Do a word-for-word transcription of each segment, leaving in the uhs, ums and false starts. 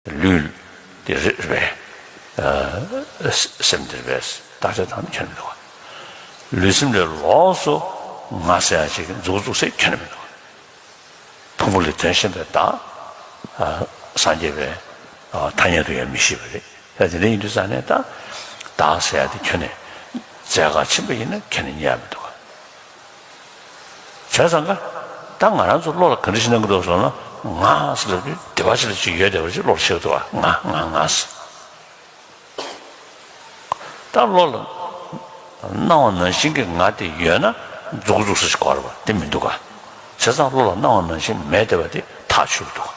ལུས་དེ་རེད་པས། ཨ་སེམས་དེ་རེད་པས། བརྟག་དཔྱད་བཏང་ན་ཁྱོན་ནས་མི་འདུག་ག། ལུས་སེམས་ལས་ལོགས་སུ་ང་ཟེར་ཡ་ཅིག་འཛུགས་འཛུགས་ཟེར་ཁྱོན་ནས་མི་འདུག་ག། ཕུང་པོ་ལས་དོན་གཞན་པའི་བདག་ཨ་སངས་རྒྱས་པའི་ཨ་ཐ་སྙད་དུ་ཡང་མི་བཞེད་པ་རེད། ད་དེ་འདྲ་ཡིན་དུས་ཙང་ནས་ད་བདག་ཟེར་ཡ་དེ་ཁྱོན་ནས་རྫས་འགའ་ཕྱིན་པ་ཡིན་ན་ཁྱོན་ནས་རྙེད་ཡ་མི་འདུག་ག། བྱས་ཙང་ཀ་ད་ང་རང་ཚོ་བློ་ལ་ག་འདྲ་ཞིག་སྣང་གི་འདུག་ཟེར་ན། ང་ཟེར་ལབ་དུས་བདེ་བ་ཅིག་ལ་ཅིག་ཡོད་བསྡད་པ་ཅིག་བློ་ལ་ཤར་གི་འདུག་ག། ང་ང་ང་ཟེར། ད་བློ་ལ་སྣང་བ་ནང་བཞིན་གྱི་ང་དེ་ཡོད་ན་འཛུགས་འཛུགས་ཟེར་ཞིག་གོ་ར་བ་དེ་མི་འདུག་ག། བྱས་ཙང་བློ་ལ་སྣང་བ་ནང་བཞིན་མེད་བསྡད་པ་དེ་ཐག་ཆོད་ཀྱི་འདུག་ག།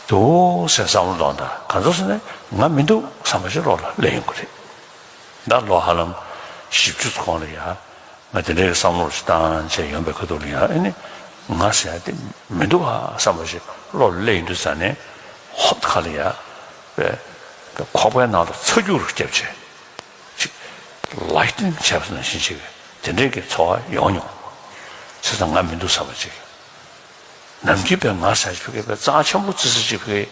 འདུག་ཟེར་བསམ་བློ་གཏོང་དང་། གང་ཚོད་ཟེར་ན་ང་མི་འདུག་བསམ་པ་ཞིག་བློ་ལ་སླེབས་ཡོང་གི་རེད། ད་ལོ་ཧ་ལམ་བཞི་བཅུ་ཙམ་གོང་ལ་ཡ། ང་དེ་འདྲའི་བསམ་བློ་ཞིག་བཏང་བྱས་ཡོང་པའི་ཁ་ཐུག་ལ་ཡང་ཨེ་ནི་ང་ཟེར་ཡ་དེ་མི་འདུག་ག་བསམ་པ་ཞིག་བློ་ལ་སླེབས་ཡོང་དུས་ཙ་ནས་ཧོབ་ཁ་ལ་ཡ་པའི་པའི་ཁོག་པའི་ནང་ལ་ཚ་རྒྱུག་རུ་བརྒྱབ་བྱས་ཅིག་ལའི་ཊི་ནིང་བྱས་པ་ནང་བཞིན་ཅིག་དེ་འདྲའི་གི་ཚོར་བ་ཡོང་མྱོང་། བྱས་ཙང་ང་མི་འདུག་བསམ་པ་ཅིག་ནམ་རྒྱུན་པའི་ང་ཟེར་ཞིག་ཕ་གིའི་པའི་རྩ་ཆེན་པོ་ཙི་ཙི་ཅིག་ཕ་གིའི་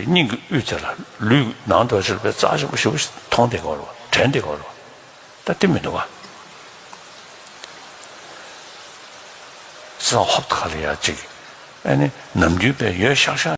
སྙིང་གི་དབུས་དེ་ལ་ལུས་ནང་དུ་ཕྱིར་པའི་རྩ་ཆེན་པོ་ཞེ་པོ་ཞིག་མཐོང་བསྡད་ཀྱི་ཡོད་རེད་བ། དྲན་བསྡད་ཀྱི་ཡོད་རེད་བ། ད་དེ་མི་འདུག་ག། ཙང་ཧོབ་ཁ་ལ་ཡ་ཅིག་ཨ་ནི་ནམ་རྒྱུན་པའི་ཡོད་ཤག་ཤག་